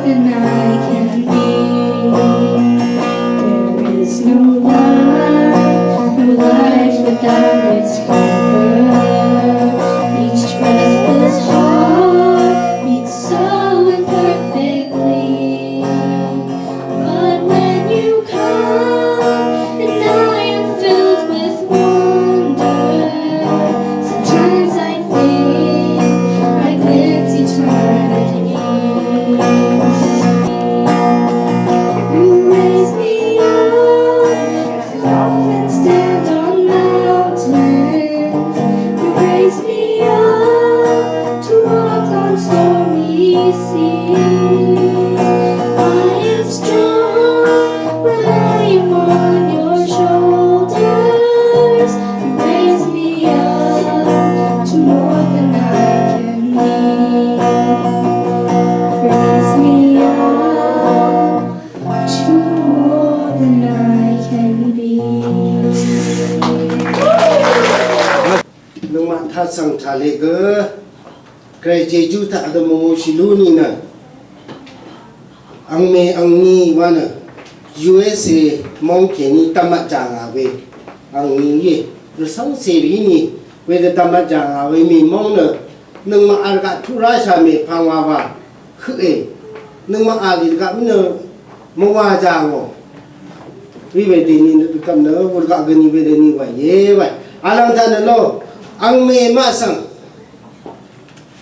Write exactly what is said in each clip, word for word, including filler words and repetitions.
than I can be. There is no life, no life without its keeper. Each restless heart beats so imperfectly. But when you come, and I am filled with wonder, sometimes I think I glimpse eternity. You raise me up and stand on mountains. You raise me up to walk on stormy seas. I am strong when I am on your shoulders. You raise me up to more than I can be. Raise me up to more than I can be. Nøngmaq taqsvng taqleq gø Gvray jejú taq dvmungò shì lú nìnø. Angmè angni wa nø U S A móng kèní dvmvt jà ngà we. Angni íe. Rvcv́ng cèrì nì wedø dvmvt jà ngà we mì móng nø. Nøngmaq vl gaq tuq ráshà mèpvng wa wa. Høqe. Nøngmaq vl gaq mí nø mvwà jà ngò. Rí wedø ni nø dvgvp nø vl gaq gø ni wedø ni wa ye wa. Vlvng taq nø lo. Angmè maq svng.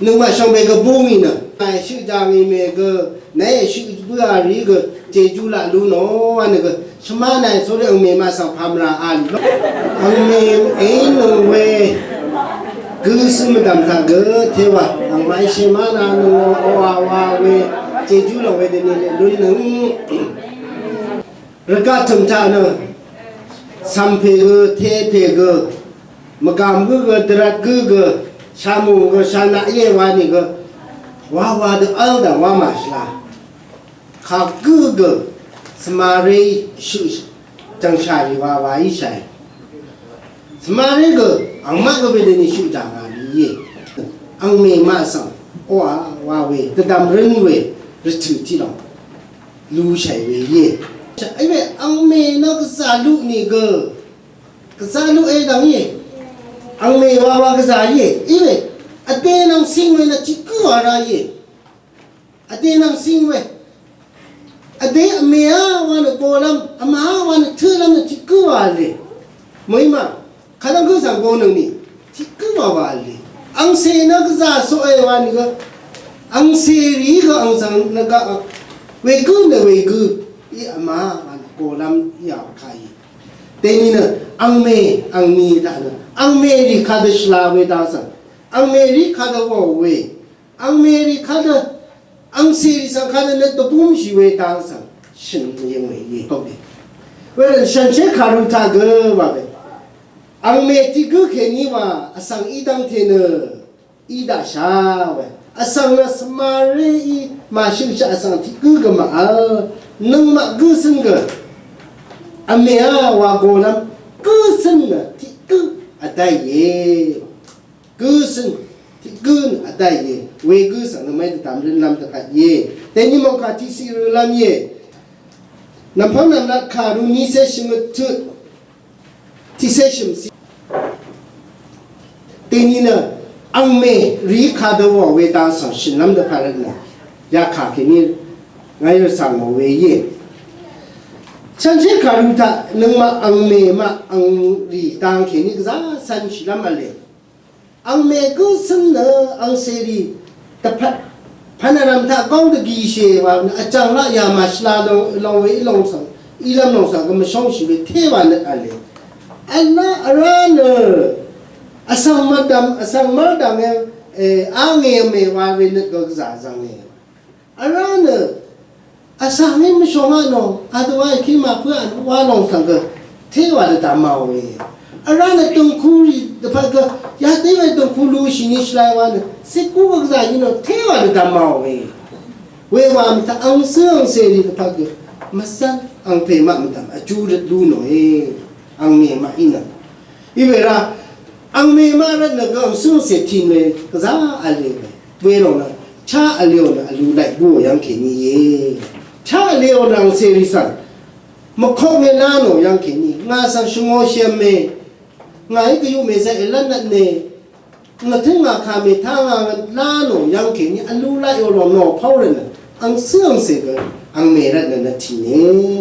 Nøngmaq shvngbe gø búngì nø. Nàì shøq jàngì mè gø, nàì shøq bǿà rì gø, jejú laq lú nò, wa nø gø, shvmá nàì sórí angmè màsvng pàmvrà a lì ló. Angmè èí nøng we, gø sø mvdv̀m taq gø, tewa, angmaqí shvmá nà nøng o, owa wa we, jejú laq we dvni lè lún nøng. Rvgaq tø̀m taq nø, cv̀mpè gø, tepè gø, mvgàm gǿ gø, dvrvt gǿ gø, shamùng gø, shanaq íe wa nìgø, wa wa dø v́l dv̀ng wa màshvla. Kagǿ gø, svmaré shøq jv̀ngshà rì wa wa íshàe. Svmaré gø, angmaq gø wedøni shøq jàngà rì íe. Angmè maq svng, oqa wa we, dvdv̀m rǿn we, rvtø̀ tiq lòng. Lushàì we íe. Íwe angmè nø gvzà luq nìgø. Gvzà luq e dv̀ng íe. Angmè wawa gvzà íe. Íwe vdè nvng cing we nø tiq gǿ wa rá íe. Vdè nvng cing we. Vdè vmèá wa nø golv́m, vmàá wa nø tǿlv́m nø tiq gǿ wa le. Mø̀í ma. Kadv́ng gǿ svng go nøngni tiq gǿ wa wa v̄le. Angcè nø gvzà soqe wa nìgø. Angcè rì gø ang svng nø gaq ang. Wegǿ nø wegǿ. Í vma wa nø golv́m í a kà í. Dèni nø angmè angni taq nø. Angmè rì kadø shvla we dang svng. Angmè rì kadø wò we. Angmèrì kadø, angcèrì svng kadø nø dvbúmshì we dang svng shø̀n yøng we íe. Wedø shànshér kàru taq gø wa we. Angmè tiq gǿ kèní wa vsvng í dv́ngte nø í daqsha we. Vsvng nø svmaré í màshøngshaq vsvng tiq gǿ gø màvl. Nøngmaq gǿ cǿn gø. Vmèá wa golv́m gǿ cǿn nø tiq gǿ vdáìe. Gǿ cǿn tiq gǿ nø vdá ìe, wegǿ svng nø mv́y dvdvm rǿnlv́m dvpvt íe. Dèní mòngkà tiqciq rølv́m íe. Nv̀mpv́ng nv̀mlat kàru niqcé shvngøt tøt tiqcé shø̀mciq. Dèní nø angmè rì kadø wà we dang svng shø̀nlv́m dvpvt rvt nø yakà kèní ngàí rvcv̀ng ngò we íe. Shànshér kàru taq nøngmaq angmè maq angrì dang kèní gvzá cv̄nshìlv́m v̄le. Angmè gǿ cǿn nø angcèrì dvpvt pvnvrv̀m taq góng dvgìshì wa nø vjv̀ng laq yà màshvla long we í long svng ílv́m long svng gø mvshóngshì we té wa nøt v̄le. V̄l laq vrá nø vsvng mvdv̀m vsvng mv́rdv̀ng e, e, á ngè mè wa we nøt gø gvzà zv̀ng e. Vrá nø vsvng í mvshòngaq nò, vdùwà í kí màpǿà wa lòng svng gø, téwà dvdv̀mà we. Vrá nø dø̀ngku rì dvpvt gø, yadé we dø̀ngku lushì ni shvlai wa nø, cìkú gvzà í nò, téwà dvdv̀mà we. Wewà mvtaq angcǿ angcèrì dvpvt gø, mvcv́n angpè maq mvdv̀m vjú røt lú nòe. Angmè maq í nø. Iwe ra, angmè maq rvt nø gø angcǿngcè tìn we gvzá v̄le we. Welòng nø, Chá vlé ò nø vlu laq bǿò yv́ng kèní íe. Chá vlé ò nø angcèrì svng mvkok mè lá nò yv́ng kèní. Ngà svng shvngō shvmè. Ngàí gvyuq mèzvt èlv́n nvtnø. Ngà tǿng ngà kà mètá ngà lá nò yv́ng kèní vlu laq yò lòng nò pàó rvtnø. Ang cǿ angcè gø ang mè rvtnø nvtì nè.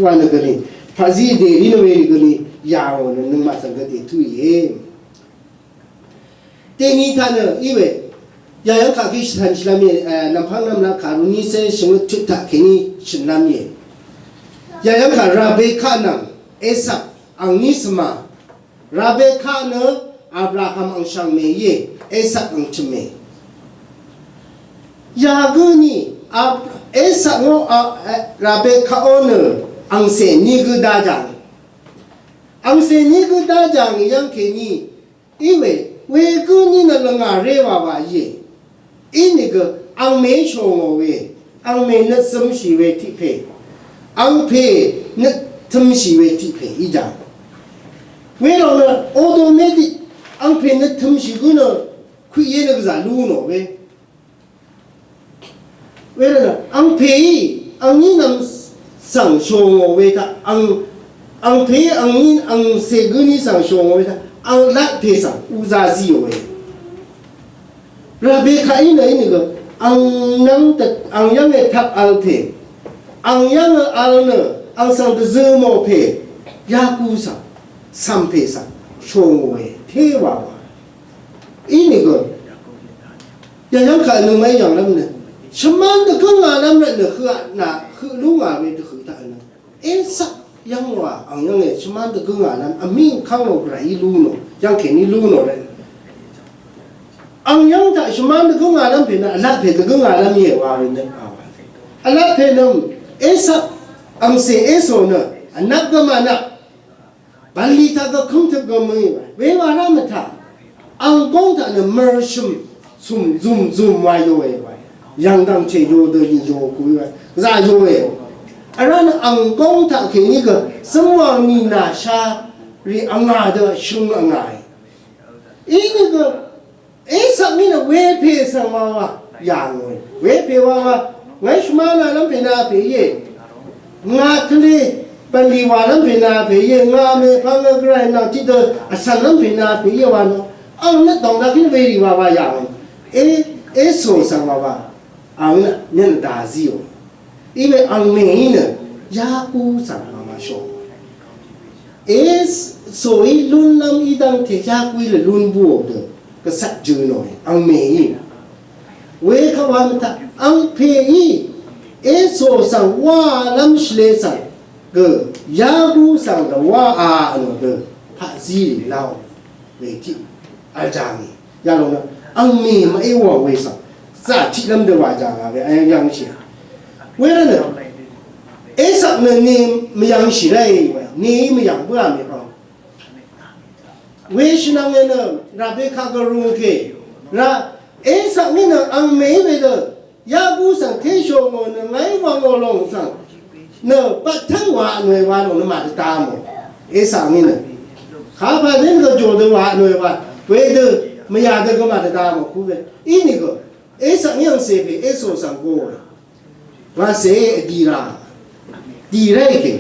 Wa nø gø ni. Paqzí dèrí nø we gø ni. Yà ò nø nøngmaq svng gø dètú íe. Dèní taq nø í we. Yayv́ng kaq kí shvtàn shvlv́m íe, eh, nv̀mpv́ng nv̀mlaq kàru ní cé shvngøt tut taq kèní shø̀nlv́m íe. Yayv́ng kaq Rabeka nvng Esak angní svma. Rabeka nø Abraham angshv̀ngmè íe, Esak angchø̀mmè. Yagǿ ni, Ab-, Esak ngó, a, eh, Rabeka ó nø angcè ní gǿ dá jàng. Angcè ní gǿ dá jàng yv́ng kèní, Iwe, wegǿ ní nø lvngà ré wàwà íe. Inìgø, angmè shòngò we, angmè nøt zømshì we tiq pè, angpè nøt tømshì we tiq pè í jàng. Welòng nø, automatic, angpè nøt tømshì gǿ nø, kuiq íe nø gvzà lú nò we. Wervtnø, angpèí, angní nvm svng shòngò we taq, ang, angpèí, angní, angcè gǿní svng shòngò we taq, ang latpè svng, uzazíò we. Rabekaí nø ínìgø, ang nvng taq, ang yv́nge taq vl pè, ang yv́nge vl nø, ang svng dvzø mò pè, Yaku svng, cv̀mpè svng, shòngò we, téwa wa. Inìgø, yayv́ng kaq nøngmaqí yv̀nglv́m nø. Shvmán dvgǿngàlv́m rvtnø høq nà høq lú ngà we dvhøq taq nø. Esak yv́ng wa ang yv́nge shvmán dvgǿngàlv́m vmíng kv́ng nò gvrayí lú nò. Yv́ng kèní lú nò rvtnø. Ang yv́ng taq shvmán dvgǿngàlv́m pè nø vlat pè dvgǿngàlv́m íe wa we nø. Vlat pè nø Esak angcè Eso nø vnvp gvmà nvp. Bv̀nlì taq gø kǿngtøp gø mø̀í we wa rá mvtaq. Ang góng taq nø mø̀rshø̀m sùm zùm zùm wa yòe wa. Yv̀ng dv̀ngchè yò dø yì yò kùí wa. Zà yòe. Vrá nø ang góng taq kèní gø zǿmwàng nìnà sha rì vngà dø shøng vngàe. Inìgø Esak mí nø wepè svng wawa yà ngòe. Wepè wawa ngàí shvmánalv́m pè na pè íe. Ngà tvlé bv̀nlì wàlv́m pè na pè íe. Ngà mèpvng gvray nvng tiqdø vcv̀nlv́m pè na pè íe wa nø. Ang nø dòng dvkín werì wawa yà ngòe. E, Eso svng wawa. Ang nø nyvn dà zíò. Iwe angmèí nø Yaku svng màmàshò. Esoí lúnlv́m í dv́ngte Yakuí lè lún búò dø gvcvt jø̄ nòe angmèí. Wekvt wa mvtaq angpèí Eso svng wálv́m shvlē svng gø Yaku svng dvwá a vnò dø paqzí lè láò we tiq vl jàngì. Yalòng nø angmè mv-é wà we svng zà tiqlv́m dø wà jàngà we ayv́ng yv́ngshì. Wervtnø Esak nø ne mvyv̀ngshì ráì we, neí mvyv̀ng bǿà mèpvng. We shvnvng nø Rabeka gø rungke. Ra Esak ngí nø angmèí wedø Yaku svng téshò ngò nø ngàí wvngò lòng svng nø bvttǿng wa nø wa lòng nø màdvda mò. Esak ngí nø kapà dén gø jò dø wa nø wa wedø mvyà dø gø màdvda mò kú we. Inìgø Esak ngí angcè pè Eso svng go we. Ngàcè vdi ra. Dì ráì kè.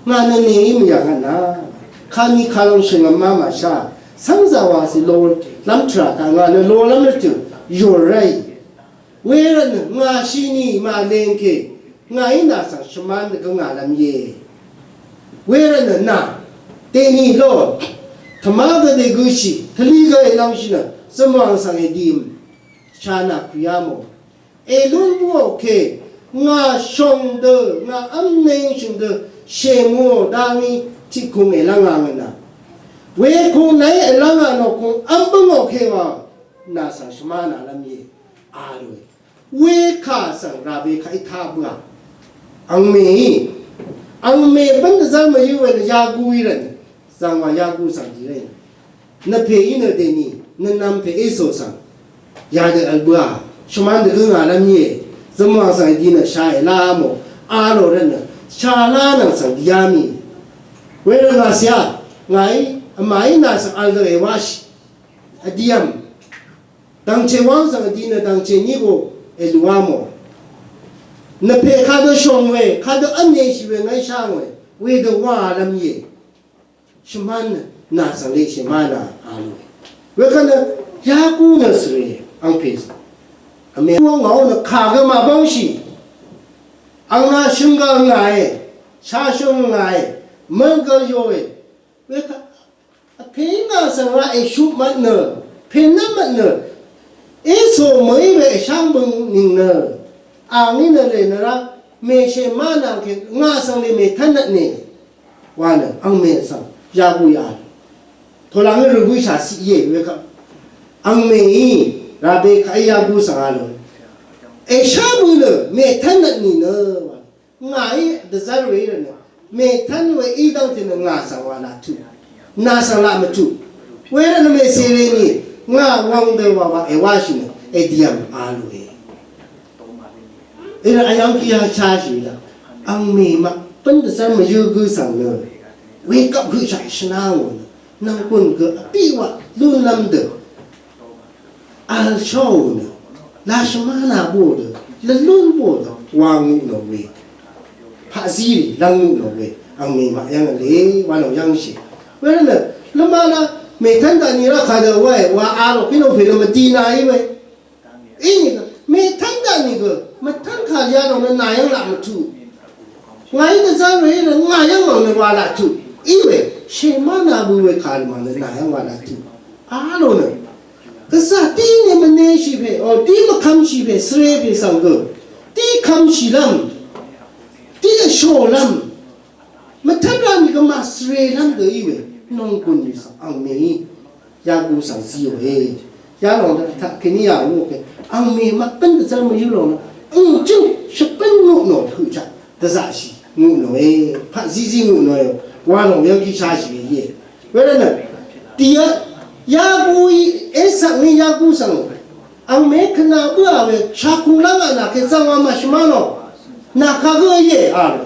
Ngà nø nèí mvyà ngà nà. Kani kalong shvngø̀m ma màshá. Cv́ngzà wàcè lolv́m tvrà taq ngà nø lolv́m rvtø̀ yùr ráì. Wervtnø ngà shini màleng kè. Ngàí nà svng shvmán dvgø ngàlv́m íe. Wervtnø nà. Dèní ló. Tvmá gø dègøshì. Tvlí gø èlvngshì nø. Zvmwàng svng èdìm. Shà nà kùyá mò. Èlún bǿò kè, ngà shòng dø, ngà v́mneng shø̀ng dø, shèmùò dangí tiqkung èlv́ngà ngø̀nà. Wekung nàí èlv́ngà nò kung v́m bǿngò kè wa, nà svng shvmánàlv́m íe, a lòe. Wekà svng Rabeka í tá bǿà. Angmèí, angmè bǿn dvzv́r mvyǿ we nø Yaku í rv̀n, zvng wa Yaku svng dì rv̀n. Nvpè í nø dèní, nvnvm pè Eso svng. Yadø vl bǿà, shvmán dvgǿ ngàlv́m íe, zvmwàng svng èdi nø shà èlá mò, a lò rvtnø, shà lá nvng svng dìá mì. Wervt ngà cìá, ngàí, vmàí nà svng vl dø èwáshì. Vdìvm. Dv̀ngchè wáng svng vdi nø dv̀ngchè ní gø. Èlùá mò. Nvpè kadø shòng we, kadø v́m neshì we ngàí shá ngòe. Wedø wálv́m íe. Shvmán nà svng leq shèmánà a lòe. Wekvt nø Yaku nø svre angpè svng. Vme wvng ngàó nø kà gø màbv́ngshì. Ang nà shø̀ng gø ngàe. Shashø̀ng ngàe. Mø̀n gø yoe. Wekvt Vpè ngà svng raq èshuq mvt nø, pè nv́m mvt nø, Esoq mø̀í we èsháng bøng nìng nø, angí nø lè nø rá, mèshè má nvng kè ngà svng lè mètv́n nvtne, wa nø, angmè svng, Yaku yà. Tòlangí rvgø shà siq íe we kaq, angmèí, Rabe kaq Yaku svng a lø. Èsháng bøng nø, mètv́n nvtni nø, wa. Ngàí dvzv́r we í rvt nø, mètv́n we í dv́ngte nø ngà svng wa laq tuq, nà svng laq mvtuq. Wervt nø mèsèrè ni, ngà wvng dø wa wa èwáshì nø, èdìv̀m a lòe. Wervt vyv̀ng kí yashashì daq, angmè maq bǿn dvzv́r mvyǿ gǿ svng nø, wekvp høqshaq shvná ngò nø, nv̀ngkùn gø vpiq wa lúnlv́m dø. Vl shóò nø, lashvmá nà bò dø, lvlún bò dø, wa ngutnò we. Paqzí rì, lv́ng ngutnò we. Angmè maq yv́ng vle, wa nò yv́ngshì. Wervt nø, lvmá nà, mètv́n daq ni rá kadø wae, wa a lò pí nò pè nø mvdi na í we. Inìgø, mètv́n daq nìgø, mvtv́n kà ya nò nø nà yv́ng laq mvtuq. Ngàí dvzv́r we í nø, ngà yv́ng mv̀ng nø wa laq tuq. Í we, shèmá nà bø we kà rì mv̀ng nø nà yv́ng wa laq tuq. A lò nø. Gvzà tiq nø mvneshì pè, o, tiq mvkvmshì pè, svre pè svng gø. Tiq kvmshìlv́m, tiq vshòlv́m, mvtv́n rá nìgø màsvrelv́m gø í we, nònggùn nì svng angmèí, Yaku svng zíòe. Yalòng dø taq kèní yà ngú ke, angmè maq bǿn dvzv́r mvyǿ lòng nø, ø̀ng jǿng shvbǿn ngutnò høq jaq. Dvzaqshì ngutnòe, paqzízí ngutnòe, wa lòng yv́ng gíshashì we íe. Wervt nø, dìá, Yakuí, Esak ní Yaku svng, angmè kvna bǿà we, shakung lv́ngà nà kèzvng wa màshvmá nò, nà kagǿ íe, a lò.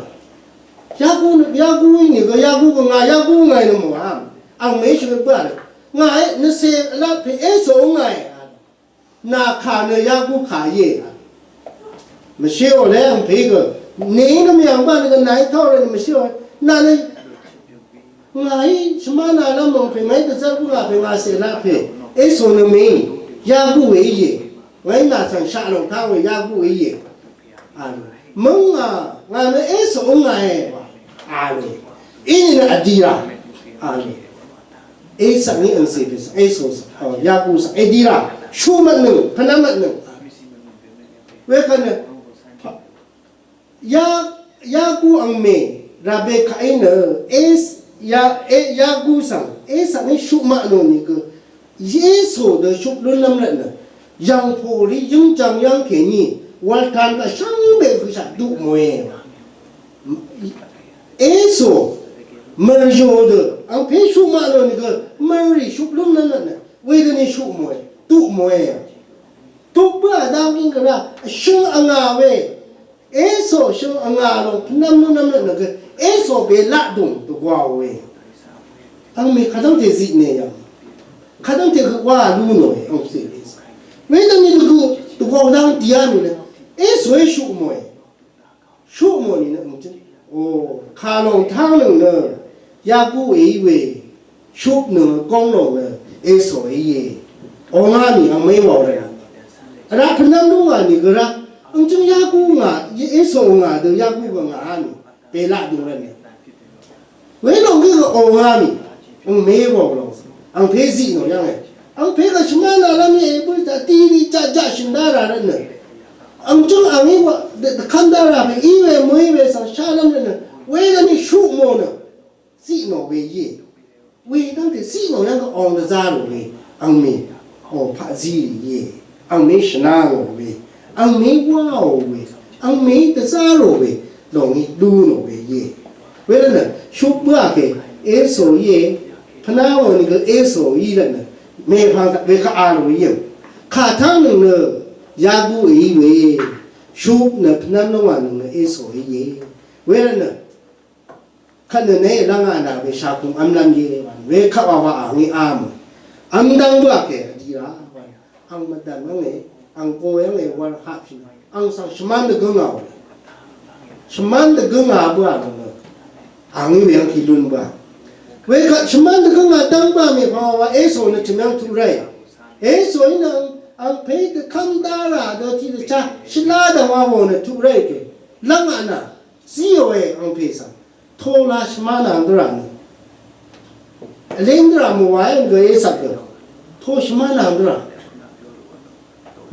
Yaku, Yakuí nìgø, Yaku gø ngà, Yaku ngàì nø mò, a, angmè shvngøt bǿà we, ngàe, nvcè, la, pè Esoq ngàe, a lò. Nà kà nø Yaku kà íe. Mvshéò lé angpè gø. Nèí nø mvyv̀ng bá nø gø nàí tórø nø mvshéò. Nà nø ngàí shvmánalv́m angpè ngàí dvzv́r bǿngà pè ngà cè laq pè. Esoq nø mèí. Yaku we íe. Ngàí nà svng shaq lòng taq we Yaku we íe. A nø. Mø̀ngà ngà nø Esoq ngàe. A nø. Inìnø vdira. A nø. Esaq ní angcè pè svng, Esoq svng, o, Yaku svng, èdira, shu mvtnøng, pvnvm mvtnøng. Wekvt nø, ya, Yaku angmè, Rabekaí nø, Es, ya, e, Yaku svng, Esaq ní shu mvtnøng nìgø, Esoq dø shup lúnlv́m rvtnø, yv̀ngpòrí yǿngjvng yv́ng kèní, wvltan kà shvngbe høqshaq duq mòe. Esoq, mø̀rjò dø, angpè shuq mvlò nìgø, mø̀rrì shuq lúmnvn nø, wedøni shuq mòe, tuq mòe. Tuq bǿà dang íng gvra, shøng vngà we. Esoq shøng vngà lòng, pvnvm lúnvm nø nø gø, Esoq belaq dùng, dvgwàò we. Angmè kadv́ngte ziqne yv̀ng. Kadv́ngte gø wa lú nòe, angpè ziqne. Wedøni dvgø, dvgwàò dang dìá mì nø, Esoq é shuq mòe. Shuq mò nìnø ø̀ng jǿng. O, kà lòng tánøng nø, Yaku èí we, shuq nøng góng lòng nø, Esoq èíe. O ngá nì, ang mèí wàò rvt. Vrá pvnv́m lú ngà nì gø rá, ø̀ng jǿng Yaku ngà, Esoq ngà dø Yaku gø ngà á nì, pèlaq dø rvt nì. Welòng gø gø ò ngà mì, ang mèwòng lòng, ang pè ziq nò yv́ng e. Ang pè gø shvmv́n nà lv́m e bǿ taq tiq ni jaq jaq shø̀n dá rà rvt nø. Ang jǿng ang í wa, dvkv́m dá rà pè í we mø̀í we svng shá lv́m rvt nø. Welv́m ni shuq mò nø. Ziq nò we íe. Wedv́ngte ziq nò yv́ng gø ong dvzá rò we, angmè, o, paqzí rì íe, angmè shvná ngò we, angmè wáò we, angmè dvzá rò we, lòngí lú nò we íe. Wervtnø, shú bǿà kè, Esoq íe, pvná ngò nìgø Esoq í rvtnø, mèpvng taq we kaq a lò íe. Kà tángnøng nø, Yaku í we, shú nø pvnv́m lóngà nøng nø Esoq íe. Wervtnø, Kvt nø nè lv́ngà nà we shakung vmlv́m íe wa. We kvt wa wa a ngí a mø. Vmdvng bǿà kè vdira wa. Ang mvdv̀m v́nge. Ang go yv́ng èwv́r hapshì. Ang svng shvmán dvgǿngà ò. Shvmán dvgǿngà bǿà nònø. Ang í we yv́ng kì lún bǿà. Wekvt shvmán dvgǿngà dv́ng bǿà mèpvng wa Esau nø tø̀m yv́ng tuq ráì. Esau í nø ang pè dvkv́m dá rà dø tiq dvchá shvlá dv̀ng wa wò nø tuq ráì kè. Lv́ngà nà zíò we ang pè svng. Tola shvmánang dvrà nø. Vlíng dvrà mvwàí ngø Isak gø. To shvmánang dvrà.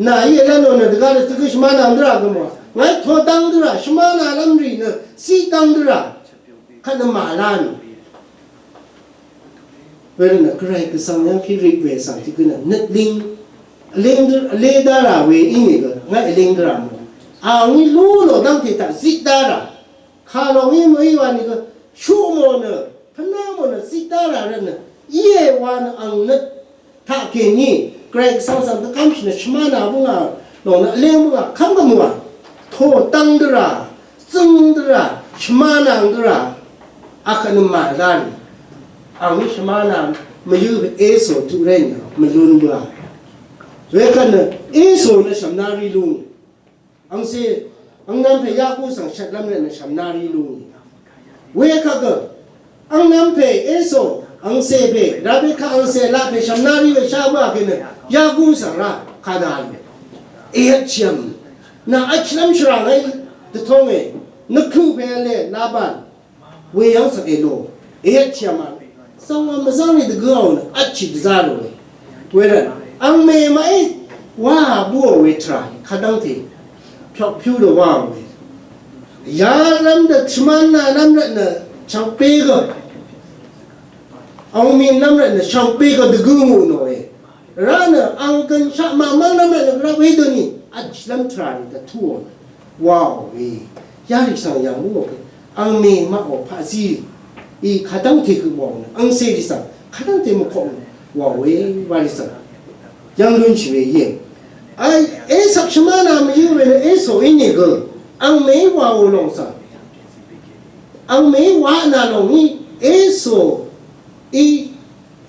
Nà í vlv́n nò nø dvgá dvtø gø shvmánang dvrà gø mvwà. Ngàí to dv́ng dvrà, shvmánang lv́m rì nø, sí dv́ng dvrà. Kvt nø màlá nø. Wervt nø gvray gvsvng yv́ng kí rit we svng tiq gø nø, nøt líng. Vlíng dv-, vlé dá rà we í nìgø, ngàí vlíng dvrà mvwà. Àngí lú lò dv́ngte taq zit dá rà. Kàlòng í mø̀í wa nìgø shuq mò nø, pvná mò nø, zitdá rà rvt nø, íe wa nø ang nøt taqkèní, Gvray Gvsvng svng dvkv́mshì nø shvmánà bǿngà, lòng nø vlé bǿngà, kv́m gvmùà, tò dv́ng dvrà, zǿng dvrà, shvmánàng dvrà, akvt nø màdá rì. Ang nø shvmánà mvyǿ Esau tuq ré nì, mvlún bǿà. Wekvt nø Esau nø shv̀mná rí lúng. Angcè, angnv̄m pè Yaku svng shvtlv́m rvtnø shv̀mnari lúngì. Wekvgø, angnv̄m pè Esau, angcè pè, Rabeka angcè laq pè shv̀mnari we shá bǿà kènø, Yaku svng rá, kadà lú. Èvtchì vm. Nà vtchì lv́m shvrà ngàí dvtóng è, nvkø pè v̄le, Laban. Weyv́ng svng èlò, èvtchì vmà. Zvngwà mvzv́ng rì dvgø̄ò nø, vtchì dvzá ròe. Wervt, angmè maqí, wa búò we tvrà, kadv́ngte. Pyokpyú dø wáò we. Yarv́m dø tshvmán nalv́m rvtnø, shvngbe gø. Angmìn nv́m rvtnø, shvngbe gø dvgø̄ ngù nòe. Rá nø ang gønshaq màmv́ng nv́m rvt nø gvrá wedøni vtshìlv́m tvrà rì dvtúò nø wàò we. Yarì svng yv̀ng wúò we. Angmè maqò paqzí rì. Í kadv́ngte høq wàò nø angcè rì svng kadv́ngte mvkoq nø wàò we warì svng. Yv̀ng lúnshì we íe. Ai, Esak shvmánà mvyǿ we nø Esau ínìgø. Angmèí wàò lòng svng. Angmèí wànà lòng í Esau í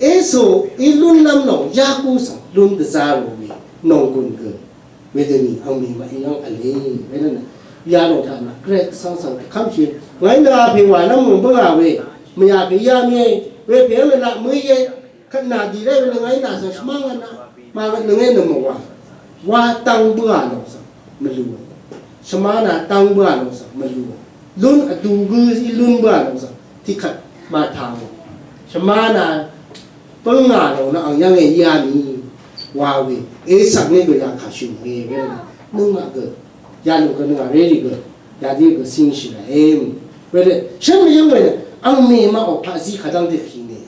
Esau í lúnlv́m lòng Yaku svng lún dvzá rò we nònggùn gø. Wedøni angmè maqí yv́ng v̄le. Wedøni yalòng taq nà Gvray Gvsvng svng dvkv́mshì. Ngàí nø apè wàlv́m mò bǿngà we. Mvyà pè yá mìe. Wepè yv́ng nø laq mø̀í ye. Kvt nà dì lé we nø ngàí nà svng shvmá ngvt nà. Màngvt nø ngé nø mvwà. Wa dv́ng bǿà lòng svng mvlú. Shvmánà dv́ng bǿà lòng svng mvlú. Lún vdu gǿ í lún bǿà lòng svng tiqkvt màtà mò. Shvmánà bǿngà lòng nø ang yv́ng èyá mì wa we. Esak ní gø yakà shø̀n we we. Nøngmaq gø. Yalòng gø nøngmaq rérì gø. Yadí gø cíngshì rà em. Wervt shv́n mvyǿng we nø angmè maqò paqzí kadv́ngte kì nè.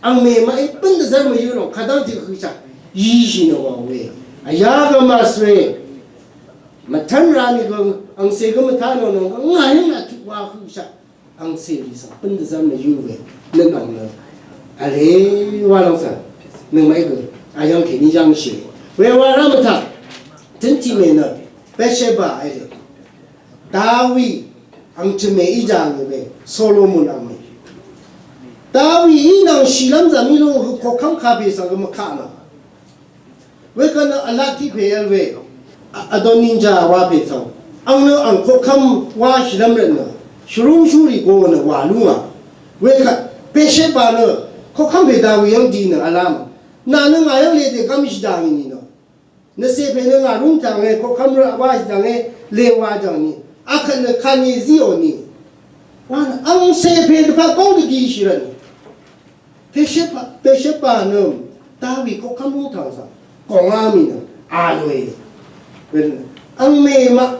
Angmè maqí bǿn dvzv́r mvyǿ lòng kadv́ngte høqshaq yishì nø wa we. Vyá gø màsvre. Mvtv́n rani gø angcè gø mvtá nò nò gø ngà yv́ng nà tuq wa høqshaq. Angcè rì svng bǿn dvzv́r mvyǿ we. Nø nvng nø. Vle wa lòng svng. Nøngmaqí gø. Vyv́ng kèní yv́ngshì. We wa rá mvtaq. Tøn tiq mè nø. Betsheba vle. Dawi ang tø̀mè í jàngì we Solomon ang mè. Dawi í nvng shìlv́m zàmí lú hø koqkv́m kapè svng gø mvkaq nvng. Wekvt nø vlat tiq pè vl we. A-, Adonija wa pè svng. Ang nø ang koqkv́m wa shìlv́m rvt nø. Shvrúngshú rì go nø wà lú ngà. Wekvt Betsheba nø koqkv́m pè Dawi yv́ng di nø vlá mvng. Nà nø ngà yv́ng lèdè gv́m shì jàngì nì nø. Nvcè pè nø ngà rúng tàngé, koqkv́m rvt wá shì tàngé, lè wa jv̀ng ni. Akvt nø kani zíò ni. Wa nø angcè pè dvpvt góng dvgishì rvt ni. Pèshvpa, pèshvpa nø Dawi koqkv́m rúng tàng svng. Kòngá mì nø a lòe. Wen angmè maq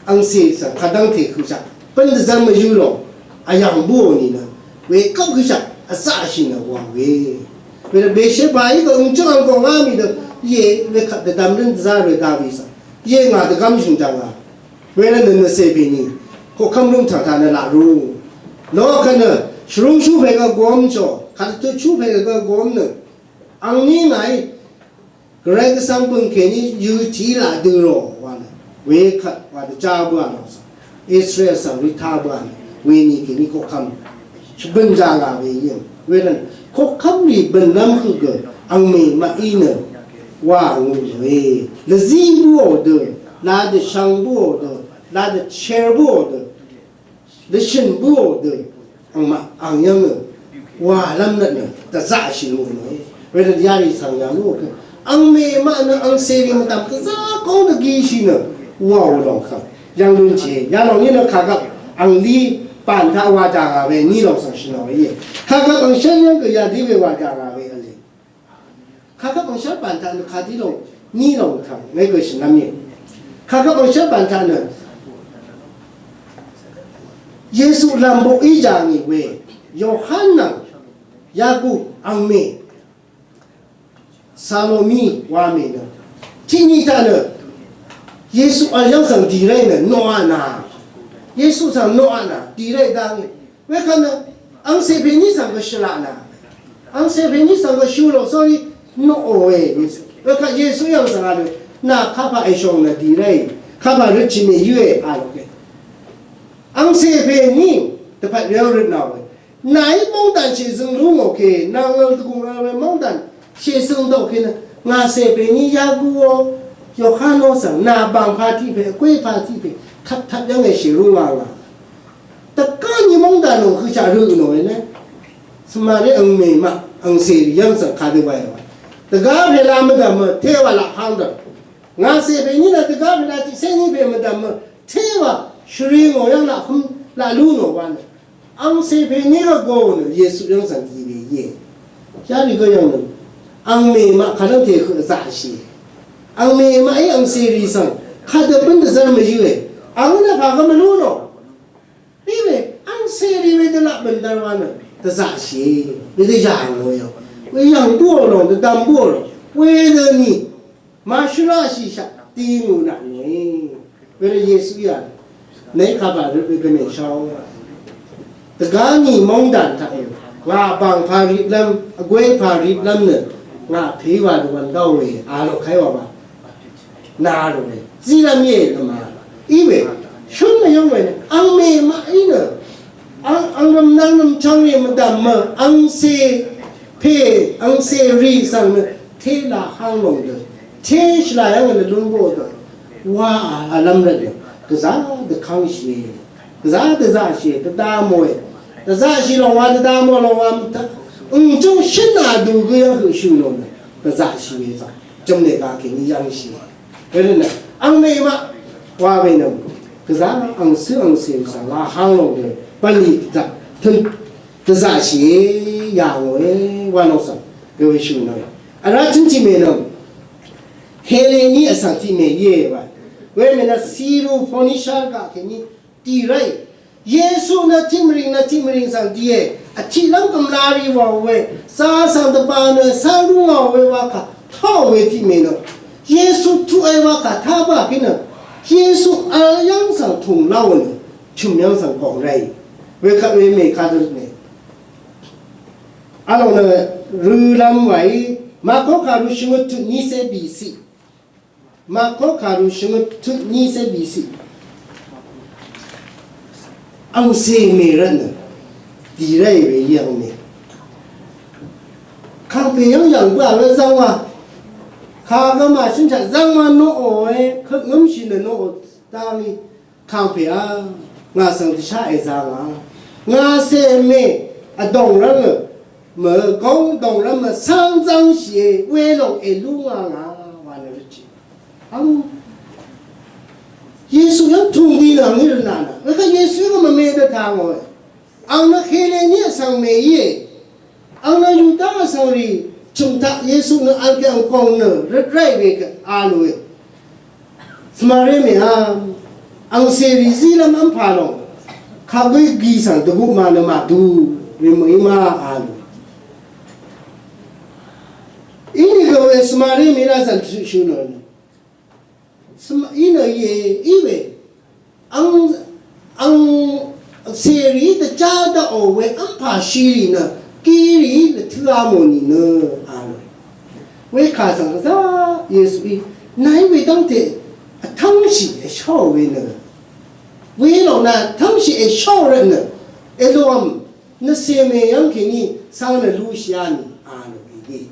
angcè svng kadv́ngte høqshaq. Bv́n dvzv́m mvyǿ lòng. Vyv̀ng búò nìnø wekvp høshaq vzaqshì nø wà we. Wervt Betsheba í gø ø̀ngchøng ang kòngá mì dø íe wekvt dvdvm rǿn dvzá rø Dawi svng íe ngà dvgv́m shø̀ng jàngà. Wervt nø nø cè pè nì koqkv́m rúng taq taq nø laq rú. Nò kvt nø shvrúngshú pè gø gom chò kvtøtshú pè gø gom nø angní ngàí Gvray Gvsvng bø̀ng kèní yø tiq laq dø rò wa nø wekvt wa dvjá bǿà lòng svng Israel svng rì tá bǿà nø weni kèní koqkv́m shvbø̀n jàngà we yø̀m. Wervt koqkv́m rì bø̀nlv́m høq gø angmè maqí nø Wa ngø nø e. Lvzí bǿò dø, la dvshvng bǿò dø, la dvcher bǿò dø, lvshø̀n bǿò dø, angmaq ang yv́ng nø, wa lv́m nø nø, dvzaqshì ngø nø e. Wervt yarì svng yà lú ke. Angmè maq nø angcèrì mvdv̀m gvzá kóng dvgishì nø, wa ò lòng svng. Yv̀ng lún chì, yalòng ní nø kàgvp, angli, bàn taq wa dà ngà we, ní lòng svng shì nò we íe. Kàgvp angshv́n yv́ng gø yadí we wa dà ngà we vle. Kàgvp angshv́n bàn taq nø kadí lòng, ní lòng taq, ngé gø shvnv́m íe. Kàgvp angshv́n bàn taq nø, Yesu lv̀mboq í jà ngì we, Yohan nvng, Yaku, angmè, Salomi, wa mè nø. Tiq ni taq nø, Yesu vl yv́ng svng dì ráì nø, noq a nà. Yesu svng noq a nà, dì ráì dá ngì. Wekvt nø, angcè pè ní svng gø shvlaq nà. Angcè pè ní svng gø shvlaq, sorry, noq ò we. Wekvt Yesu yv́ng svng a nø, nà kapà èshòng nø dì ráì. Kapà røtshì mè yǿ e a lòke. Angcè pè ní, dvpvt rv́ng røt nà we. Nàí móngdàn shèzøng lú ngò kè, nà ngøl dvgùng vl we móngdàn shèzøng dò kè nø, ngà cè pè ní Yaku o, Yohan o svng, nà bàng pà tiq pè, vgwé pà tiq pè, kvt kvt yv́ng èshè rú ngà ngà. Dvgá ni móngdàn nò høshaq rø nò we nø. Svmaré angmè maq, angcè rì yv́ng svng kadø wae wa. Dvgá pè la mvdv̀m mø, tewa laq hang dv̀m. Ngà cè pè ní la dvgá pè la tiq cé ní pè mvdv̀m mø, tewa shvri ngò yv́ng laq hǿm, laq lú nò wa nø. Angcè pè ní gvgò nø Yesu yv́ng svng dì we íe. Yarì gø yv̀ng nø. Angmè maq kadv́ngte høq zaqshì. Angmè maqí angcèrì svng kadø bǿn dvzv́r mvyǿe. Ang nø pà gø mvlú nò. Í we angcèrì we dvlaq bø̀n dvr wa nø dvzaqshì. We dvyà ngò yv̀ng. We yv̀ng búò lòng, dvdvm búò lòng. We dø ni. Màshvraqshìshaq tiq ngù naq nòe. Wervt Yesu yà. Nèí kapà røt we gvmè shaw. Dvgá ngì móngdàn taq. Ngà bàng pà ritlv́m, vgwé pà ritlv́m nø. Ngà pèí wa dvwv̀n dáò we. A lò kèí wa wa. Nà lò we. Zílv́m íe dvmà. Í we. Shún nø yóng we nø. Angmè maqí nø. Ang, ang rvm nang rvm chang rì mvdv̀m mø, angcè pè, angcè rì svng nø, té la hang lòng dø, té shvla yv́ng nø lún bò dø, wa a, vlv́m rvt nø, gvzá dvkv́ngshìe, gvzá dvzaqshìe, dvdamòe, dvzaqshì lòng wa, dvdamò lòng wa, mvtaq, ǹjúngshǿn a dø gø yv́ng høqshø̀ lòng nø, dvzaqshìe svng, jø̀m nè gà kèní yv́ngshìe. Wervtnø, angmè maq wa we nø, gvzà angcè angcè svng la hang lòng dø, bv̀nlì dvzaq, tøn, dvzaqshì yà ngòe, wa lòng svng, gø we shø̀n nø. Vrá tøn tiq mè nø, Heleni vsvng tiq mè íe wa. Wervtnø Syro-Phoenicia gaq kèní, dì ráì. Yesu nø tiq mvrìng nø tiq mvrìng svng dìe. Vtiqlv́m gv̀mlarì wàò we. Za svng dvbà nø cv́ng rú ngàò we wakà. Táò we tiq mè nø. Yesu tuqe wakà tá bǿà kí nø. Yesu vl yv́ng svng tùng láò nø. Chø̀m yv́ng svng gòng ráì. Wekvt we mè kadø nø. Vlòng nø rølv́m wàí. Màkó kàru shvngøt tut nícé bìciq. Màkó kàru shvngøt tut nícé bìciq. Angcè mè rvtnø. Dì ráì we í angmè. Kàngpè yv́ng yv̀ng bǿà we zv́ngwa. Kàgø màshǿn shaq zv́ngwa noqò we. Køk ngǿmshì nø noqò dá ngí. Kàngpè á. Ngà svng dvshá èzā ngà. Ngà cè mè. Vdòng rv́ngø. Mø góng dòng rv́m mø cáng zv́ngshìe welòng èlú ngà ngà wa nø rvtì. Ang Yesu yv́ng tùng di nø ang í rvnà nø. Wekvt Yesu yv́ng mvme dvtà ngòe. Ang nø Heleni vsvng mè íe. Ang nø Yuda vsvng rì chø̀m taq Yesu nø vl kè ang kòng nø rvt ráì we kà a lòe. Svmaré mèá, angcèrì zílv́m v́mpà lòng, kagǿ gí svng dvguq ma nø màdu, we mø̀í má a lò. Inìgø we svmaré mèá zv̀n shø nò nø. Svma, í nø íe, í we, ang, ang, cèrì dvjá daqò we v́mpà shirì nø, gírì dvtǿá mò nìnø, a lò. Wekà svng gvzá Yesuí, nàí wedv́ngte vtv́ngshì èsháò we nø. Welòng nà vtv́ngshì èsháò rvtnø. Èlòvm, nvcèmè yv́ng kèní, cv́ng nø lúshìá nì, a lò we íe.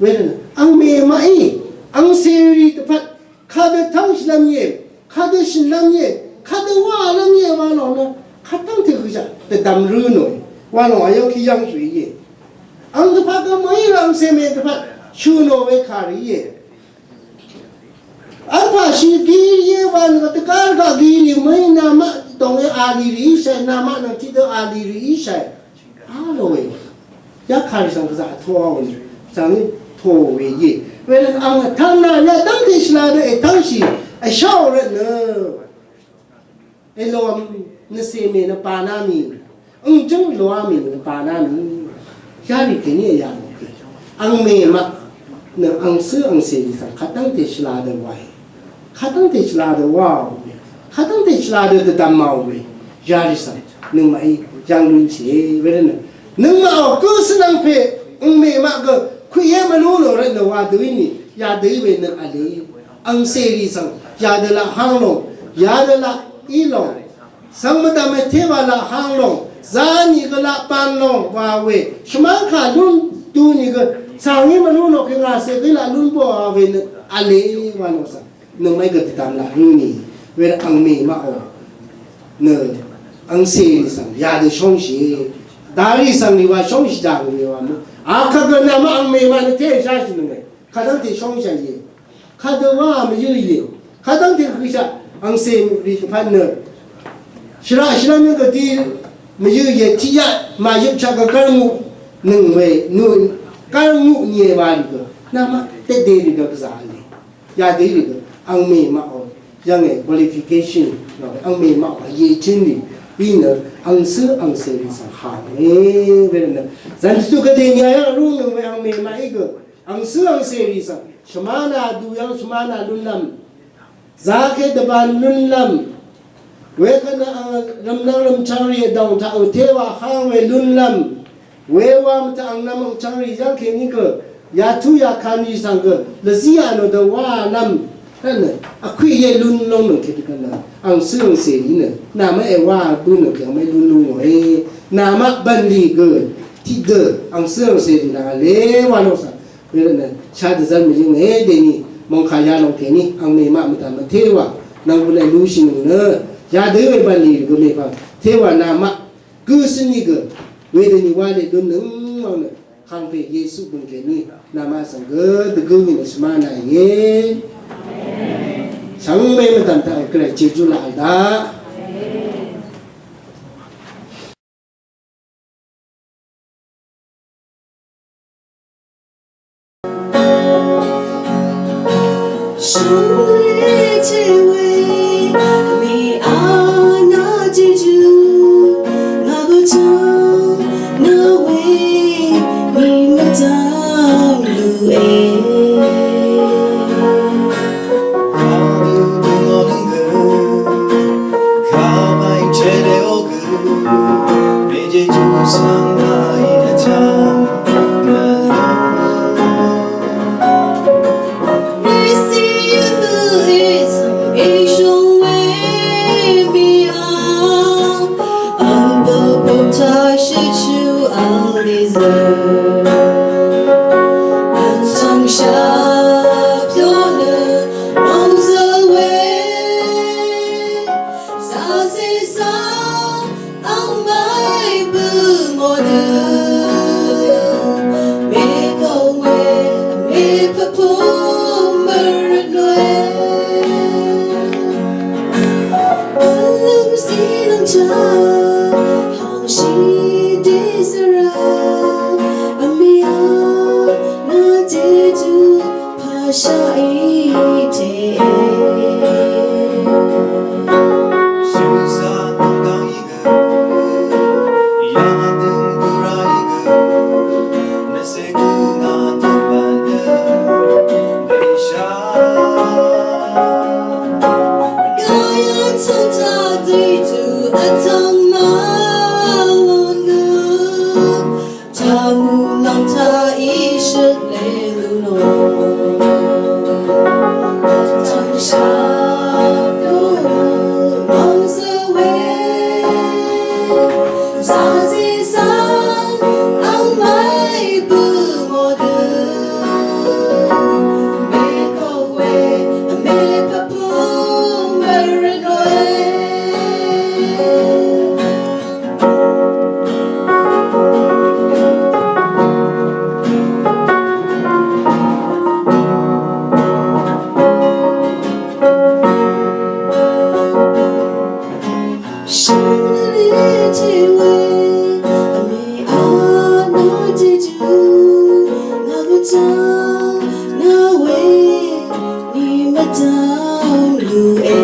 Wervtnø angmè maqí angcèrì dvpvt kadø tv́ngshìlv́m íe, kadø shø̀nlv́m íe, kadø wálv́m íe wa lòng nø, kadv́ngte høshaq dvdvm rø̄ nòe wa lòng, ayv́ng kí yv́ng shø̀e íe. Ang dvpvt gø mø̀í rvng cèmè dvpvt shø̀ nò we kàrì íe. Vpà shì gí íe wa nø dvgá rvgaq gí rì mø̀í namaq dòngé a lì rì íshàì, namaq nvng tiqdø a lì rì íshàì. A lòe. Yakàrì svng gvzà vtō a wòe. Svng í tō we íe. Wervt ang vtvng nà yadv́ngte shvla dø ètv́ngshì. Èsháò rvtnø. Èlòvm nø cèmè nø pàná mì. Ǹgjǿng lòá mì nø pàná mì. Yarì kèní èyà mò kè. Angmè maq nø angcǿ angcèrì svng kadv́ngte shvla dø wae. Kadv́ngte shvla dø waò we. Kadv́ngte shvla dø dvdv̀màò we. Yarì svng nøngmaqí yv́ng lúnshìe wervtnø. Nøngmaqò gǿ svnvng pè angmè maq gø kuiqyé mvlú nò rvtnø wa dø í nì. Yadø í we nø v̄le. Angcèrì svng yadø laq háng lòng, yadø laq í lòng. Svng mvdv̀m èté wa laq háng lòng, zá nìgø laq pan lòng wa we, shvmv́ng kà lún du nìgø, cà ngí mvlú nò kèngà cè gø laq lún bò wa we nø, v̄le wa lòng svng. Nøngmaqí gø dvdv̀m laq rø̄ nì, we angmè maqò. Nø, angcèrì svng, yadø shóngshì. Darì svng nì wa shóngshì jà gø we wa mø. Akvt gø nvmaq angmè maq nø té shá shì nøngmè. Kadv́ngte shóngshà íe. Kadø wá mvyǿ íe. Kadv́ngte høshaq angcè rì dvpvt nø. Shvraq shvrv́m yv́ng gvdí mvyǿ íe tiqyaq màyøpshaq gvgv́r nguq nøng we nø gv́r nguq nìe wa rì gø. Namaq dvdè rì gø gvzà v̄le. Yadø í rì gø angmè maqò. Yv́ng è qualification. Angmè maqò vye chǿn rì. Í nø angcǿ angcè rì svng hà nø. Wervtnø. Zv̀n tuq gvdè nìa yv́ng rú nøng we angmè maqí gø. Angcǿ angcèrì svng shvmánà duyv́ng shvmánà lúnlv́m. Zake dvbān lúnlv́m. Wekvt nø ang rvmnvng rvmchvngrì vdòng taq vté wa háng we lúnlv́m. Wewa mvtaq angnvm angchvngrì yv́ng kèní gø yatú yakanrì svng gø lvzí yà nò dø wálv́m. Kvt nø vkwiq ye lún lóngnøng kèní kvt nø angcǿ angcèrì nø namaq èwá bǿnøng kèní mvmé lún lúngòe. Namaq bv̀nlì gø tiqdø angcǿ angcèrì nà v̄le wa lóngshà. Wervtnø shadø zv́r mvyǿnge dèni mòngkà yalòng kèní angmè maq mvdv̀m mvtéwà nvng gvlè lushìnøng nø yadø we bv̀nlì gø mèpv̀ng téwà namaq gø shvni gø wedøni wale lunnøng wvng nø kangpe Yesu bø̀ng kèní namaq svng gø dvgǿ ngì nø shvmá nàìe. Shvngbe mvdv̀m taq gvray jejú laq vl daq. Sase sa ang mai bø mo dø me ko we me pa po mer no e. Ulum si nang cha hang shi de sara amia na de tu pa sha i te. Shimlili tiwe, ami ana jeju, naguta, nawe, ni matam lu e.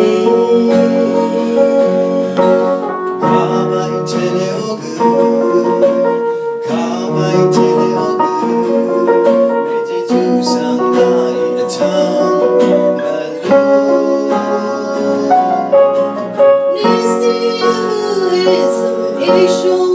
Kaba intele ogu, kaba intele ogu, mejeju sang lai atang, malu. Nisi ism ishong